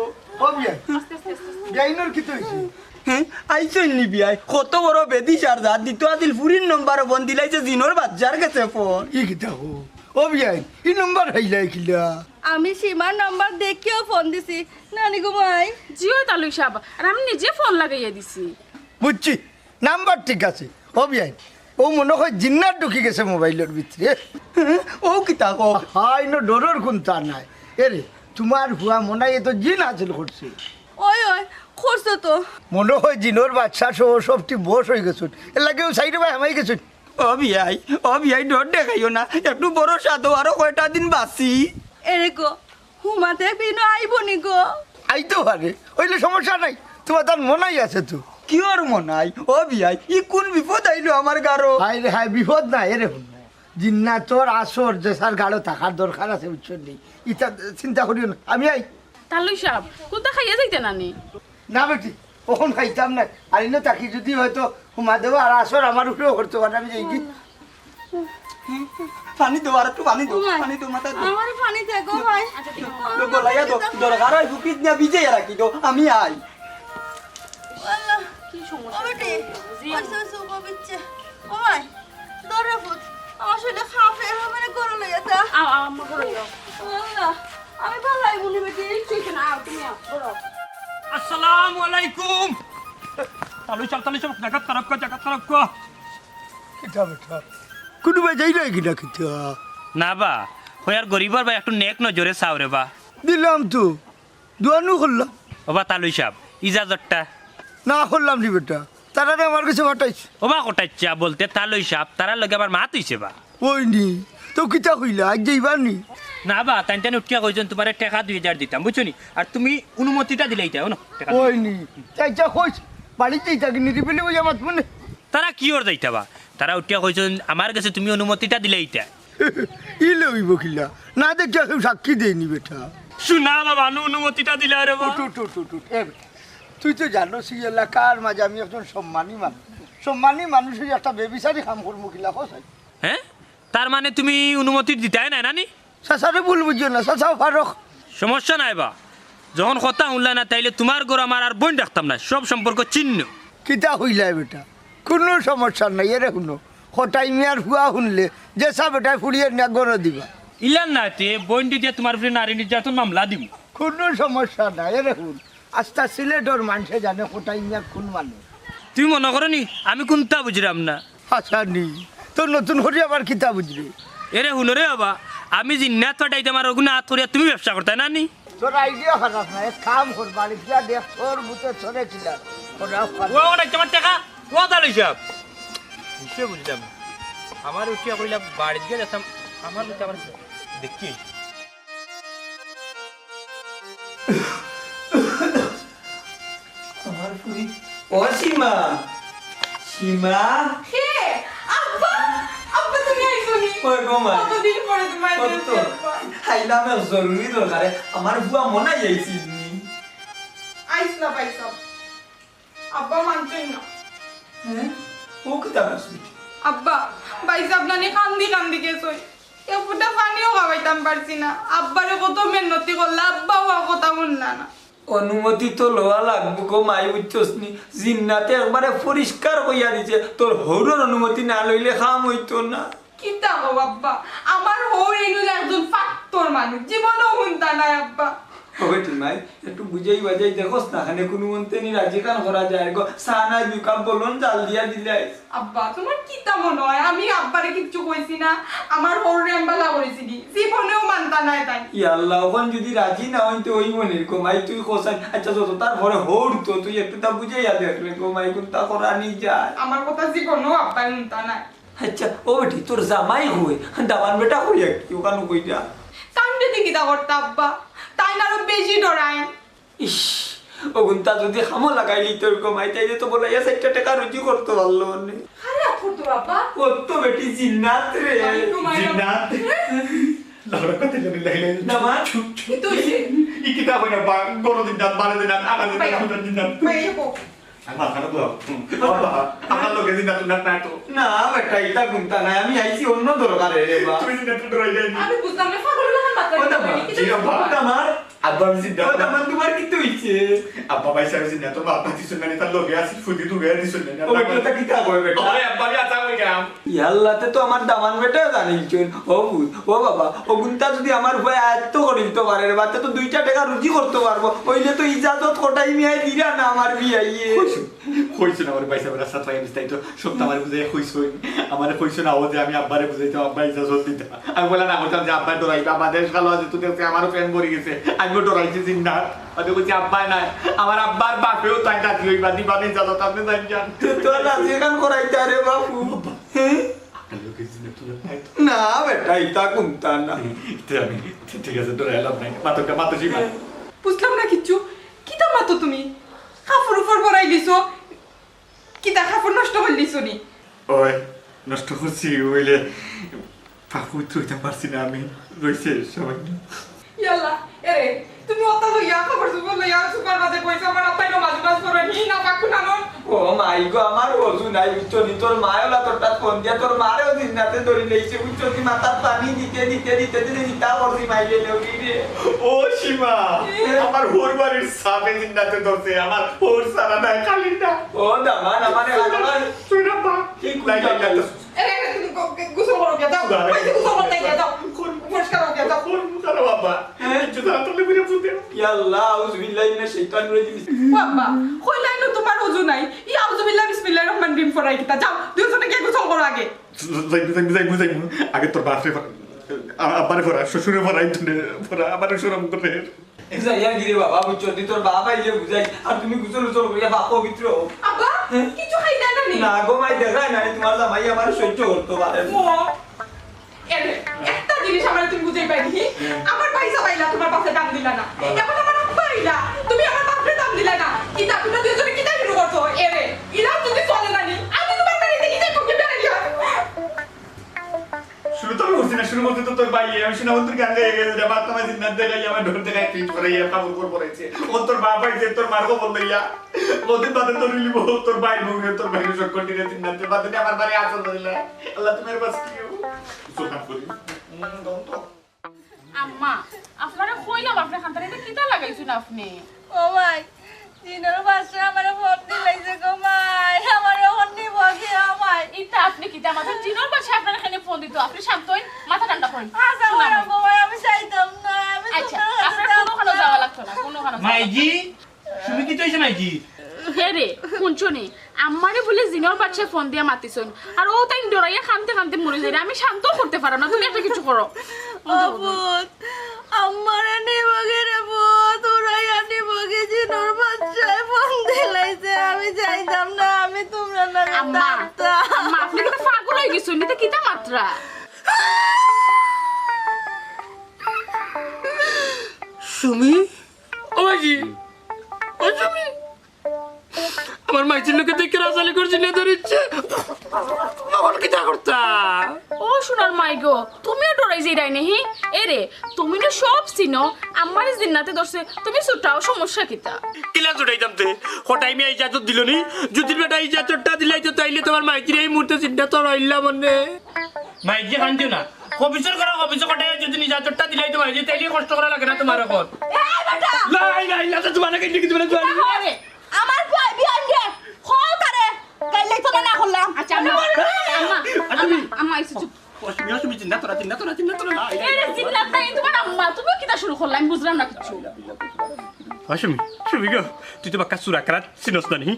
ও বিয়াই, আস্তে, আস্তে, আস্তে, আস্তে। বিয়াইনর কিতা অইছে? হে? আইছইন নি বিয়াই? কত বড় বেদিশার জাত, দিতো আছিল ফুরির নম্বর, ফোন দিলাইছে জিনর বাচ্চার গেছে ফোন। ই কিতা কও? ও বিয়াই, ই নম্বর পাইলায় কিলা? আমি সীমার নম্বর দেখিয়া ফোন দিছি। নানি গো মাই। জি অয় তালুক সাব, আর আমি নিজে ফোন লাগাইয়া দিছি। বুঝছি। নাম্বার ঠিক আছে। ও বিয়াইন, অউ মনো কয় জিন্নাত ঢুকি গেছে মোবাইলর ভিতরে। অউ কিতা কও? হায়, ইনো ডরর কুন্তা নাই। এরে, তুমার ফুয়া মনাইয়ে তো জিন হাসিল করছে। ওই, ওই, করছে তো। মনো কয় জিনর বাদশা সহ সবটি বশ অইগেছইন। এর লাগিউ সাইডো বায় হামাই গেছইন। ও বিয়াই, ও বিয়াই, ডর দেখাইও না। একটু ভরসা দেও, আরো কয়টা দিন বাঁচি। এরে গো, হুমাদেব ইনো আইবো নি গো? আইতো পারে, অইলে সমস্যা নাই, তুমার তার মনাই আছে তো। কিওর মনাই? ও বিয়াই, ই কুন বিপদ আইলো আমার গারো? হায় রে হায়, বিপদ না, এরে হুনো। জিন্নাতর আসর যেসার গারো থাকার দরকার আছে, বুঝছো নি? ইতা চিন্তা করিও না, আমি আই। তালুক সাব, কুন্তা খাইয়া যাইতা না নি? না বেটি, অখন খাইতাম না। আর ইনো থাকি যুদি অয়তো হুমাদেব আর আসর আমার উপরেও করতো পারে, আমি যাইগি। পানি দেও, আর একটু পানি দেও, ওমা, পানি দেও, মাথা দেও। আমারে পানি দে গো ভাই। দেও, গলাইয়া দেও, দরকার অয় বুকিত নিয়া ভিজাইয়া রাখি দেও, আমি আই। আল্লাহ। কি সমস্যা? ও বেটি, জি। আচ্ছা, আচ্ছা, ও বিচ্ছে। ও ভাই, ধরে ফুট। আমার শরীরে খাপে, আমারে গরম লইয়া তা। আও, আও, আম্মা, গরম লও। ও আল্লাহ, আমি ভালা অইমু নি বেটি। কিচ্ছু অইছে না, আও, তুমি আও, গরম। আসসালামু আলাইকুম। তালুক সাব, তালুক সাব, জাগাত খারাপ কর, জাগাত খারাপ কর। কিতা বেটা? কুনু বায় যাইরায় কিনা কিতা? না বা, অউ আর গরিবর বায় একটু নেক নজরে চাও রে বা। দিলাম তো, দোয়ানু করলাম। ও বা তালুক সাব, ইজাজতটা। না করলাম নি বেটা, তারারে আমার গেছে পাঠাইছ। ও বা কটাইচ্ছা বলতে তালুক সাব, তারার লগে আমার মাত অইছে বা। অয় নি, তো কিতা কইলা, আইজ যাইবা নি? না বা, তাইন তাইন উঠিয়া কইছইন তুমারে টেকা দুই হাজার দিতাম, বুঝছো নি? আর তুমি অনুমতিটা দিলাইতায়, অনো টেকা। অয় নি, তাই যা কইছ, বাড়িত যাইতা কি নিরিবিলি অইয়া মাতমু নে? তারা কিওর যাইতা বা? তারা উঠিয়া কইছইন, আমার গেছে তুমি অনুমতিটা দিলাইতায়। ইলে অইবো কিলা? না দেখিয়া কেউ সাক্ষী দেয়নি বেটা। শুনা বাবা, নু অনুমতিটা দিলা রে বা। উঠ, উঠ, উঠ, উঠ, উঠ। এ বেটা, তুই তো জানোস ই এলাকার মাঝে আমি একজন সম্মানী মানুষ। সম্মানী মানুষ অইয়া একটা বেবিচারি কাম করমু কিলা, কও চাই? হে? তার মানে তুমি অনুমতি দিতায় নায়, না নি? চাচারে ভুল বুঝিও না, চাচাও ফারুক। সমস্যা নাই বা, যখন কথা হুনলায় না, তাইলে তুমার ঘরো আমার আর বইন রাখতাম নায়, সব সম্পর্ক ছিন্ন। কিতা কইলায় বেটা? কুনু সমস্যা নাই, এরে হুনো, কটাই মিয়ার ফুয়া হুনলে, যেছা বেটায় ফুড়িয়ে নিয়া ঘরো দিবা। ইলান না তে, বইন দি দিয়া তুমার উপরে নারী নির্যাতন মামলা দিমু। কুনু সমস্যা নাই, এরে হুন, আস্তা সিলেটর মানষে জানে কটাই মিয়া কুন মানুষ। তুমি মনো করো নি, আমি কুন্তা বুঝরাম না? হাছা নি, তো নতুন করি আবার কিতা বুঝরে? এরে হুনো রে বাবা, আমি জিন্নাত পাঠাইতাম আর অগুনা আত করিয়া তুমি ব্যবসা করতায় না নি? তোর idea খারাপ না, এক কাম কর, বাড়িত গিয়া দেখ তোর ভূতে চড়ে কিলা। ও, ও, না, আমার টেকা, ও তালুক সাব। কিসে বুঝলাম? আমার উঠিয়া কইলা বাড়িত গিয়া দেখতাম, আমার ভূতে আমার দেখি। আমার ফুরি, ও সীমা, সীমা। কে? আব্বা, আব্বা তুমি আইছো নি? ওই গো মা। কতদিন পরে তোমার কত? দেখছি আব্বা। আইলাম এক জরুরি দরকারে, আমার ফুয়া মনাই আইছিল নি। আইস না ভাইসাব, আব্বা মানছইন না। হ্যাঁ? ও কিতা কস বেটি? আব্বা, ভাইসাব নানি কান্দি কান্দি গেছইন, এক ফুটা পানিও খাওয়াইতাম পারছি না। আব্বারে কত মেহনতি করলা, আব্বাও আর কথা হুনলা না। অনুমতি তো লওয়া লাগবো গো মাই, বুঝছস নি? জিন্নাতে একবারে পরিষ্কার কইয়া দিছে, তোর হউরর অনুমতি না লইলে কাম অইতো না। কিতা কও আব্বা, আমার হউর ইনুল একজন ফাত্তর মানুষ, জীবনও হুনতা নায় আব্বা। ও বেটি মাই, একটু বুঝাই বাজাই দেখোস না, খানে কুনুমন্তে নি রাজি খান করা যায় গো। চা নাই দুই কাপ বলন জাল দিয়া দিলাই। আব্বা, তুমার কিতা মনো অয় আমি আব্বারে কিচ্ছু কইছি না? আমার হউররে আমি বালা করিছি নি, জীবনেও মানতা নায় তাইন। ইয়াল্লা, অখন যুদি রাজি না অইন তে অইবো নি গো মাই, তুই কছাইন। আচ্ছা যত, তারপরে হউর তো, তুই একটু তা বুঝাইয়া দেখ রে গো মাই, কুনতা করা নি যায়। আমার কথা জীবনেও আব্বায় হুনতা নায়। আচ্ছা, ও বেটি, তোর জামাই কই? দামান বেটা কই আর কি, অখানউ কই যা। তাইন যুদি কিতা করতা আব্বা, তাইন আরো বেশি ডরাইন। ইস, অগুনতা যুদি কামো লাগাইলি তোর গো মাই, তাইলে তো বলাইয়া চাইরটা টেকা রুজি করতো পারলো অনে। খারাপ করতো আব্বা। ও তো বেটি জিন্নাত রে। আমি ঘুমাই না। জিন্নাত। লড়কতে যদি লাইলে। দামান। কি তো হইছে? ই কিতা কইনা বা, গরো জিন্নাত, বারে জিন্নাত, আগা জিন্নাত, ভাইয়া। সুন্দর জিন্নাত। ভাইয়া, বউ। আর মাথা না ধোয়া। বাবা, আমার লগে জিন্নাত তুন্নাত নাই তো। না বেটা, ইতা কুনতা নাই, আমি আইছি অন্য দরকারে রে বা। তুমি জিন্নাত ডরাই যায়নি। আমি বুঝলাম না, পাগল না, মাথা ও দামান, কি জি, আব্বা। দামান, আব্বা, আমি জিন্নাত। ও দামান, তুমার কিতা অইছে? আব্বা, ভাই সাহেব জিন্নাত, তো বাবা দিছইন না, তার লগে আছি, ফুদি দুগে দিছইন না। ও বেটা, তা কিতা কয় বেটা? আরে আব্বা, আমি আতা কই গেলাম। ইয়াল্লা, তে তো আমার দামান বেটা জানিলছইন। ও বুঝ, ও বাবা, অগুনতা যুদি আমার ফুয়ায় আয়ত্ত করিলতো পারে রে বা, তে তো দুইটা টেকা রুজি করতো পারবো। অইলে তো ইজাজত কটাই মিয়ায় দিরা না আমার বিয়াইয়ে। কইছো না, আমার ভাই সাহেব রাস্তা পাই আমি তাই তো সব তো আমারে বুঝাই কইছো। আমারে কইছো না, ও যে আমি আব্বারে বুঝাইতাম, আব্বা ইজাজত দিতা। আমি বললাম না, বলতাম যে আব্বা ডরাইবা, আব্বা দেশ ভালো আছে, তুই দেখছি আমারও প্রেম পড়ে গেছে। আমিও ডরাইছি জিন্নাত। আমি বলছি, "আব্বায় নাই, আমার আব্বার বাপেও তাই রাজি অইবা, দিবা না ইজাজত, আপনি জান যান।" তো তোর রাজি খান করাইতা রে বাপু। হ্যাঁ? আপনার লোকে জিন্নাত তুলে নাই তো। না বেটা, ইতা কুনতা না। তে আমি, ঠিক আছে, ডরাইলাম নাই। মাতকা, মাতো সীমা। বুঝলাম না কিচ্ছু। কিতা মাতো তুমি? কাপড় উপর পরাই দিছো? কিতা কাপড় নষ্ট করি দিছো নি? ওই, নষ্ট করছি, অইলে পাক পবিত্র অইতাম পারছি না আমি। রইছে সামান্য। ইয়াল্লা, এরে, তুমি অতা লইয়া, কাপড় চোপড় লইয়া, সুপার মাঝে কইছো, আমার আব্বায় নমাজ উমাজ পড়েন, হি না পাক কুনানোর। ও মাই গো, আমার অজু নাই, বুঝছো নি? তোর মায় ওলা তোরটা ফোন দিয়া, তোর মারেও জিন্নাতে ধরি লইছে, বুঝছো নি? মাথাত পানি দিতে, দিতে, দিতে, দিতে, দিতা করছি মাইলে লউরি রে। ও সীমা, আমার হউর বাড়ির সাবে জিন্নাতে ধরছে, আমার হউর সারা নাই, খালি না। ও দামান, আমারে লাগাবার। তুই না পা। কি লাই, লাই, লাই, কুনটা? লাই। এরে, এরে, তুমি গো-, গে-, গোসল করো গিয়া, যাও। দাঁড়া। ভাই, গোসল করতে গিয়া, যাও। পরিষ্কার হও গিয়া, যাও। কোন মুখারা বাবা? হ্যাঁ? কিচ্ছু জানা তো লেবুরে ফুটে। ইয়াল্লা, আউযুবিল্লাহি মিনাশ শাইতানির রাজিম। ও আব্বা, কইলাই না তোমার অজু নাই। ই আউযুবিল্লাহ, বিসমিল্লাহির রহমানির রহিম পড়াই কিতা? যাও, দুইজনে গিয়া গোসল করো আগে। যাইমু, যাইমু, যাইমু, যাইমু। আগে তোর বাপরে পড়া। আ-, আব্বারে পড়া, শ্বশুরে পড়া, ইতনে পড়া, আমারে শরম করে। এ যাইয়া গিরে বাবা, বুঝছো নি? তোর বাপ আইলে বুঝাই, আর তুমি গোসল উসল করিয়া পাক পবিত্র হও। আব্বা, হ্যাঁ? কিছু খাইলা না নি? না গো মাই, দেখায় না নি, তোমার জামাই আমারে সহ্য করতো পারে না। ও, এরে, একটা জিনিস আমারে তুমি বুঝাই পাইনি। আমার ভাইসাব আইলা, তোমার বাপরে দাম দিলা না। এখন আমার আব্বা আইলা, তুমি আমার বাপরে দাম দিলা না। কিতা, তোমরা দুইজনে কিতা শুরু করছো? এরে, ইলা যদি চলে না নি, আমি তোমার বাড়িত গিয়া যাইমু কি বেড়াইয়া? শুরু তো আমি করছি না, শুরু করতে তো তোর ভাই, আমি শোনা বন্ধুর গান গাইয়া গেছে, বাপ তোমার জিন্নাত দেখাই, আমার ডর দেখাই, পিঠ করে ইয়া কাপড় উপর পড়াইছে। ও তোর বাপ আইছে, তোর মার খবর লইয়া। কদিন বাদে তোর নিব, তোর ভাই বউরে, তোর ভাই সব করে দিলে জিন্নাতে, বাদে আমার বাড়ি আসল দিলে। আল্লাহ তুমি আর বাস কি হবো? সুখান করি। উম, দম তো। আম্মা, আপনারে কইলাম আপনি খান্তারে, এটা কিতা লাগাইছইন আপনি? ও মাই, জিনর বাচ্চা আমারে ফোন দিলাইছে গো মাই, আমারে অখন নিব গি ও মাই। ইতা আপনি কিতা মাতইন? জিনর বাচ্চা আপনারে কেনে ফোন দিতো? আপনি শান্ত হইন, মাথা ঠান্ডা করইন। আচ্ছা, শোনো ওরা আম্মা। গো মাই, আমি চাইতাম না, আমি আচ্ছা, তোমার আপনার সাথে কোনো খানো যাওয়া লাগতো না, কোনো খানো যাওয়া লাগতো না। মাইজি, তুমি কি তৈছে মাইজি? এ রে, শুনছো নি? আম্মারে বুলে জিনর বাচ্চা ফোন দিয়া মাতিছইন। আর ও তাই ডরাইয়া কানতে কানতে মরি যায় রে। আমি শান্ত করতে পারলাম না, তুমি একটা কিছু করো। ও পুত, আমারে নিব গি রে পুত, উড়াইয়া নিব গি, জিনর বাচ্চায় ফোন দিলাইছে, আমি চাইতাম না, আমি তোমরা না আম্মা, থাকতাম। আম্মা, আপনি কিন্তু পাগল হয়ে গেছেন, এটা কিতা মাতরা? সুমি? ও মাইজি, ও সুমি, আমার মাইজির লোকে তুই কেরা জালি করছিস না ধরিচ্ছে? আমার কিতা করতা? ও ও সোনার মাই গো, তুমিও ডরাই যাইরায় নি, হি? এরে, তুমি না সব চিনো, আমারে জিন্নাতে ধরছে, তুমি ছুটাও, সমস্যা কিতা? কিলা ছুটাইতাম তে? কটাই মিয়া ইজাজত দিল নি? যদি বেটা ইজাজতটা দিলাইতো, তাইলে তোমার মাইজিরে এই মুহূর্তে জিন্নাত রাখলাম অনে। মাইজি কান্দিও না। কবিছর করা কবিছর কটাই যদি ইজাজতটা দিলাইতো মাইজি, তাইলে কষ্ট করা লাগে না তোমার এখন। এই বেটা! লা ইলাহা ইল্লাল্লাহ, তোমার নাকি লিখে দিবে না, তোমার আরে, আমার বই বিয়ান দে। কল করে। গাইলে তো না, না করলাম। আচ্ছা, আম্মা, আম্মা, আচ্ছা, তুমি আম্মা, আম্মা, আইসো, চুপ। ও, তুমি, ও, তুমি জিন্নাত রাখলাম, জিন্নাত রাখলাম, জিন্নাত রাখলাম, লা ইলাহা এরে, ইল্লাল্লাহ। জিন্নাত নাই, তোমার আম্মা, তুমিও কিতা শুরু করলাম, বুঝলাম না কিচ্ছু। ও, সুমি, সুমি গো, তুই তো বাক্কা সুরাকারাত চিনস না নি?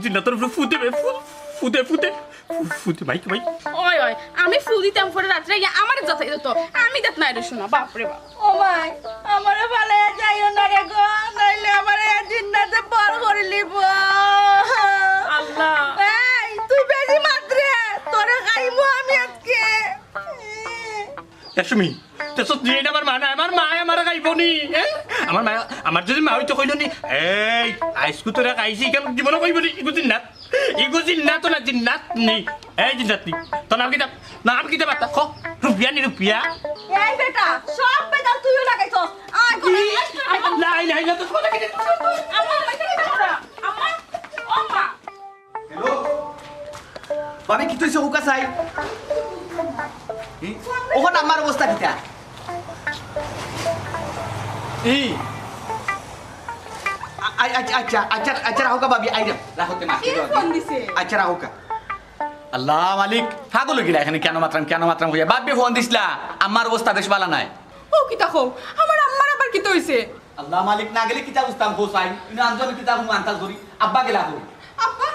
জিন্নাতর উপরে ফু দেবে, ফু, ফু দে, ফু দে, ফু, ফু দে, মাইক, মাইক। ওই, ওই, আমি ফু দিতাম পরে রাত্রে গিয়া আমারে যাতাই দিত। আমি দাঁত নাই রে শোনা, বাপ রে বাপ। ও মাই, আমারে ফালাইয়া যাইও না রে গো, নাইলে আমারে এ জিন্নাতে বর করি লিব। আল্লাহ। এই, তুই বেশি মাতরে, তোরে খাইমু আমি আজকে। এ সুমি, তে সত্যি এটা আমার মা না, আমার মা আমার খাইব নি, এ? আমার মা, আমার যদি মা হইতো কইল নি, এই, আইসকু তোরা খাইছি, কেন জীবনে কইব নি, ইগু জিন্নাত, ইগু জিন্নাত না, জিন্নাত নি, এই জিন্নাত নি, তোর নাম কিতা? নাম কিতা বাতা? খ, রুপিয়া নি রুপিয়া? এই বেটা, সব বেটা তুইও লাগাইছস। আয়, করে, আয়, করে। লাই, লাই, না তো, তোমার কি? আম্মা, আম্মা, এটা কি করো? আম্মা, ও মা। হ্যালো? ভাবি, কিতা অইছে? হুকা চাই। ই? ওখান আমার অবস্থা কিতা? ই? আ-, আ-, আচ্ছা, আচ্ছা, আচ্ছা, আচ্ছা, রাখো কা ভাবি, আইরাম। রাখো তে মাকে কে দাও। ফোন দিছে? আচ্ছা, রাখো কা। আল্লাহ মালিক, পাগল অইগেলা এখানে, কেন মাতরাম, কেন মাতরাম কইয়া। ভাবি ফোন দিছলা, আমার অবস্থা বেশ ভালা নাই। ও কিতা কও? আমার আম্মার আবার কিতা অইছে? আল্লাহ মালিক, না গেলে কিতা বুঝতাম, হোসাইন? ইনো আনজো আমি কিতা হুম আন্তাজ করি। আব্বা গেলা কই? আব্বা,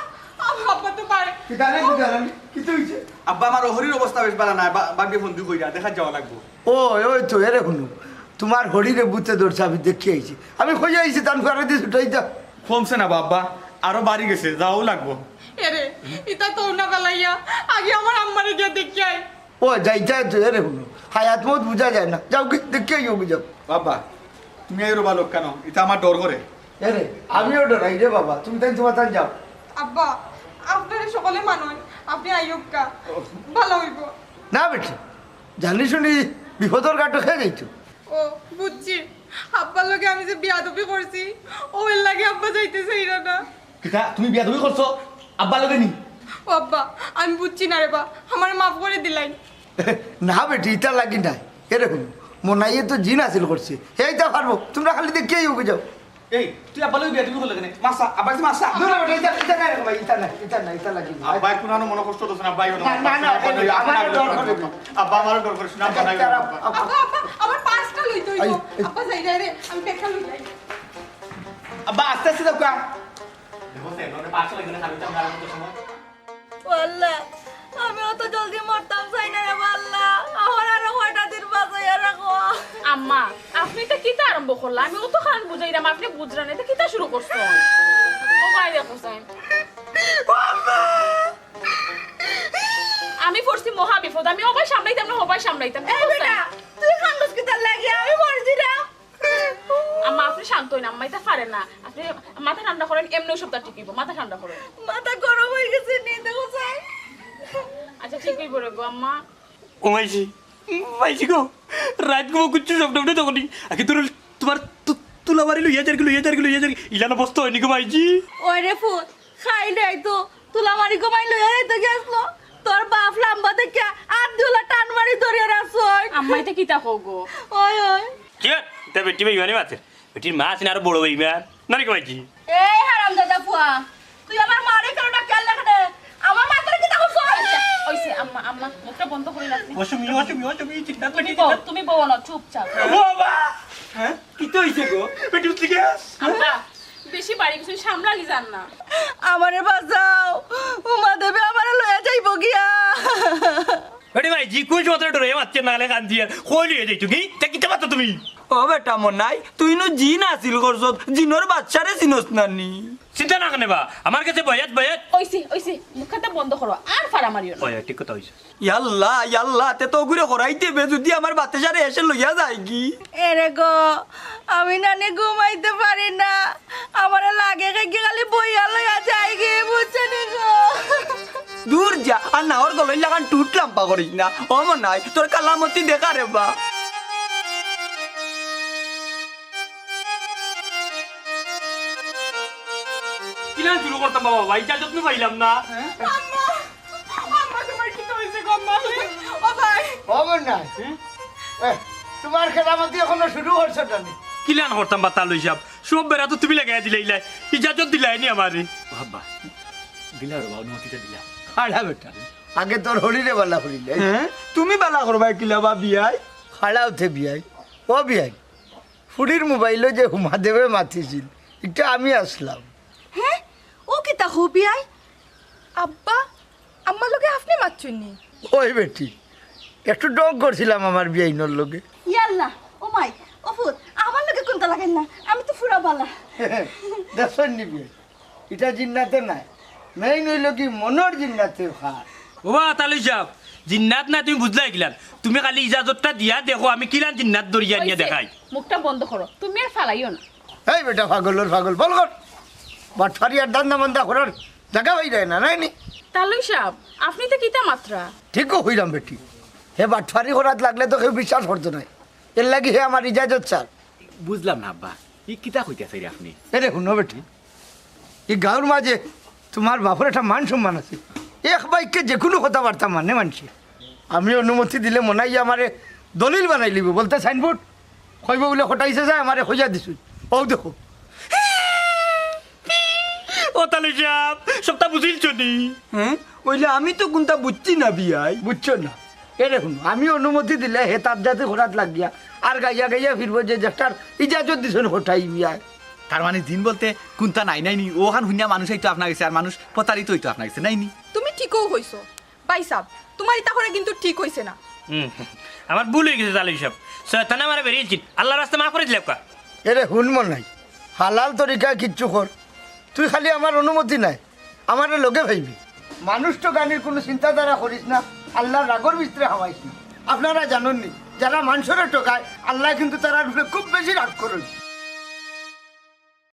আব্বা, আব্বা তো পারে। কিতা রে, কিতা রে? কিতা অইছে? আব্বা, আমার হরির অবস্থা বেশ ভালা নাই। বা-, বাগে ফোন দি কইরা, দেখা যাওয়া লাগবো। ও, ওই তো, এরে হুনো। তোমার হরিরে ভূতে ধরছে, আমি দেখি আইছি। আমি কই আইছি, তান ফারে দি ছুটাই দা। কমছে না বাবা, আরো বাড়ি গেছে, যাওয়াও লাগবো। এরে, ইতা তো না ফালাইয়া, আগে আমার আম্মারে গিয়া দেখি আই। ও, যাইতে তো, এরে হুনো। হায়াত মউত বুঝা যায় না। যাও কি, দেখি আইও কি যাও। বাবা, তুমি আইরো বালক কেন? ইতা আমার ডর করে। এরে, আমিও ডরাই রে বাবা। তুমি তাই তোমার তাই যাও। আব্বা, আপনারে সকলে মানইন, আপনি আইউক্কা। ভালা অইবো। না বেটি, জানি শুনি বিপদর ঘাটো খেয়ে যাইতো। ও, বুঝছি। আব্বার লগে আমি যে বিয়াদবি করছি, ও এর লাগি আব্বা যাইতে চাইরা না। কিতা, তুমি বিয়াদবি করছো? আব্বার লগে নি? ও আব্বা, আমি বুঝছি না রে বা, আমারে মাফ করে দিলাইন। না বেটি, ইতা লাগি নাই। এরে হুনো, মনাইয়ে তো জিন হাসিল করছে, হে ইতা পারবো। তোমরা খালি দেখিয়াই ওকে যাও। এই, তুই আব্বার লগে বিয়াদবি করলে কেনে? মাসা, আব্বা কি মাসা? না, না, বেটা, ইতা, ইতা নাই রে ভাই, ইতা নাই, ইতা নাই, ইতা লাগি নাই। আব্বা, কুনানো মনো কষ্ট দিছে না, আব্বা, না, না, না, আমারে ডর করে। আব্বা, আমারে ডর করে, শুনা, আব্বা, নাই, আব্বা। আব্বা, আব্বা, আমার পার্সটা লইতে অইবো। এই, এই। আব্বা, যাই না রে, আমি ব্যাগটা লই যাই। আব্বা, আস্তে আস্তে যাও কা। দেখো, স্যার, ওরে পার্সটা লইতে না, খালি তো আমরা আরো কত সময়। ও আল্লাহ, আমি অত জলদি মরতাম চাই না রে বা আল্লাহ, আমার আরো কয়টা দিন বাঁচাইয়া রাখো। আম্মা, আপনি তো কিতা আরম্ভ করলা? আমি অত খান বুঝাইলাম, আপনি বুঝরা না, এটা কিতা শুরু করছো? ও ভাই দেখো চাই। ও আম্মা! আমি পড়ছি মহা বিপদ, আমি ওবায় সামলাইতাম না, ওবায় সামলাইতাম। এই বেটা, তুই কান্দস কিতার লাগি? আমি পড়ছি না। আম্মা, আপনি শান্ত হইন, আম্মা, এটা পারে না। আপনি মাথা ঠান্ডা করেন, এমনিও সবটা ঠিক হইব, মাথা ঠান্ডা করেন। মাথা গরম হয়ে গেছে, নিয়ে দেখো চাই। আচ্ছা, ঠিক হইব রে গো, আম্মা। ও মাইজি, মাইজি গো, রাত ঘুমো কিচ্ছু স্বপ্ন উঠে তখনই। আগে তোর, তোমার তু-, তুলাবাড়ি লইয়া যার কি, লইয়া যার কি, লইয়া যার কি। ইলান অবস্থা হয়নি গো মাইজি। ওই রে ফুত, খাই নাই তো, তুলাবাড়ি ঘুমাই লইয়া যাইতে গেছলো। তোর বাপ লাম্বা দেখে আর দুলা টান মারি ধরিয়া রাখছই। আম্মা, এটা কিতা কও গো? ওই, ওই। কি? এটা বেটি বেইমানি মাতের। বেটির মা আছে না আরো বড় বেইমান। নানি কমাইছি। এই হারামজাদা ফুয়া, তুই আমার মারে কেন ডাক কেন লেখা দে? আমার মা তোর কিতা করছো? অইছে, আম্মা, আম্মা, মুখটা বন্ধ করে রাখবি। অসুমি, অসুমি, অসুমি, চিন্তা তুমি বউ, তুমি বউ না, চুপচাপ। ও বাবা! হ্যাঁ? কিতা অইছে গো? বেটি উঠলি কে? আম্মা, বেশি বাড়ি কিছু সামলালি যান না। আমারে বাঁচাও, উমা দেবী আমারে লইয়া যাইব গিয়া। বেটি ভাই, জি কোন সময় ডরে মারছে না, কান দিয়ে কই লইয়া যাইতো কি? তা কিতা মাতো তুমি? ও বেটা মনাই, তুই নু জিন হাসিল করছত, জিনর বাদশারে চিনস না নি? চিন্তা না কেনে বা, আমার কাছে বয়াত, বয়াত। অইছে, অইছে, মুখটা বন্ধ করো, আর ফাড়া মারিও না। অয়, ঠিক কথা অইছে। ইয়াল্লা, ইয়াল্লা, তে তো অগুরে করাইতে বে, যদি আমার বাতেশারে এসে লইয়া যায় কি? এরে গো, আমি নানি ঘুমাইতে পারি না, আমারে লাগে কি খালি বইয়া লইয়া যায় কি, বুঝছো নি গো? দূর যা, আর নাওর গলইর লাখান টুট লাম্বা করিস না। ও মনাই, তোর কালামতি দেখা রে বা। কিলান শুরু করতাম বাবা, ভাই, ইজাজত নু পাইলাম না। আম্মা, আম্মা, তুমার কিতা অইছে গো আম্মা? ও ভাই। ও মনাই। হুম? এ, তুমার কালামতি অখনো শুরু করছো না নি? কিলান করতাম বা তালুই সাব, সব বেড়া তো তুমি লাগাইয়া দিলাইলায়, ইজাজত দিলায় নি আমারে। ও আব্বা, দিলাও রে বা, অনুমতিটা দিলাও। খাড়া বেটা, আগে তোর হরিরে বালা করিলে। হ্যাঁ? তুমি বালা করবায় কিলা বা বিয়াই? খাড়া উঠে বিয়াই। ও বিয়াই, ফুড়ির মোবাইলো যে হুমা দেবে মাতিছিল, ইটা আমি আছলাম। হ্যাঁ? ও কিতা কও বিয়াই? আব্বা, আম্মার লগে আপনে মাতছইন নি? ওই বেটি, একটু ঢং করছিলাম আমার বিয়াইনর লগে। ইয়াল্লা, ও মাই, ও ফুত, আমার লগে কুন্তা লাগাইল না, আমি তো ফুরা বালা। দেখছইন নি বিয়াই, ইটা জিন্নাতে নায়, মেইন অইলো কি মনর জিন্নাতে খায়। ও বা তালুই সাব, জিন্নাত না তুমি বুঝলায় কিলান, তুমি খালি ইজাজতটা দিয়া দেখো আমি কিলান জিন্নাত ধরিয়া আনিয়া অইছে, দেখাই। মুখটা বন্ধ করো, তুমি আর ফালাইও না। এই বেটা পাগলর পাগল, বল কর। বাটফারি আর ধান্দা মান্দা করার জাগা অই যায় না, নায় নি? তালুই সাব, আপনে ইতা কিতা মাতরা? ঠিকউ কইরাম বেটি, হে বাটফারি করাত লাগলে তো কেউ বিশ্বাস করতো নায়, এরলাগি হে আমার ইজাজত চার। বুঝলাম না আব্বা, ই কিতা কইতাছে রে আপনে? এরে হুনো বেটি, ই গাঁওর মাঝে তুমার বাপর একটা মান সম্মান আছে, এক বাক্যে যেকুনু কথাবার্তা মানে মানষে। আমি অনুমতি দিলে মনাই আমারে দলিল বানাইলিবো, বলতে সাইনবোর্ড কইবো বুলে কটাইছে যায়, আমারে কইয়া দিছইন। অউ দেখো। ও তালুই সাব, সবটা বুঝিলছো নি? হ্যাঁ? অইলে আমি তো কুন্তা বুঝছি না বিয়াই। বুঝছো না? এরে হুনো, আমি অনুমতি দিলে হে তার জাতি করাত লাগিয়া আর গাইয়া গাইয়া ফিরবো যে যেটার ইজাজত দিছইন কটাই বিয়াই। তার মানে জিন বলতে কুন্তা নাই, নায় নি? অখান হুনিয়া মানুষ আইতো আপনার গেছে, আর মানুষ প্রতারিত অইতো আপনার গেছে, নায় নি? তুমি ঠিকউ কইছো। ভাইসাব, তুমার ইতা করা কিন্তু ঠিক অইছে না। হুম, আমার ভুল অই গেছে তালুই সাব। শয়তানে আমারে বেড়াইলছিল, আল্লার রাস্তায় মাফ করি দিলাউক্কা। এরে হুন মনাই, হালাল তরিকায় কিচ্ছু কর, তুই খালি আমার অনুমতি নায়, আমারে লগে পাইবি। মানুষ ঠগানির কুনু চিন্তাধারা করিস না, আল্লার রাগর ভিতরে হামাইস না। আপনারা জানইন নি, যারা মানষরে ঠগায়, আল্লায় কিন্তু তারার উপরে খুব বেশি রাগ করইন।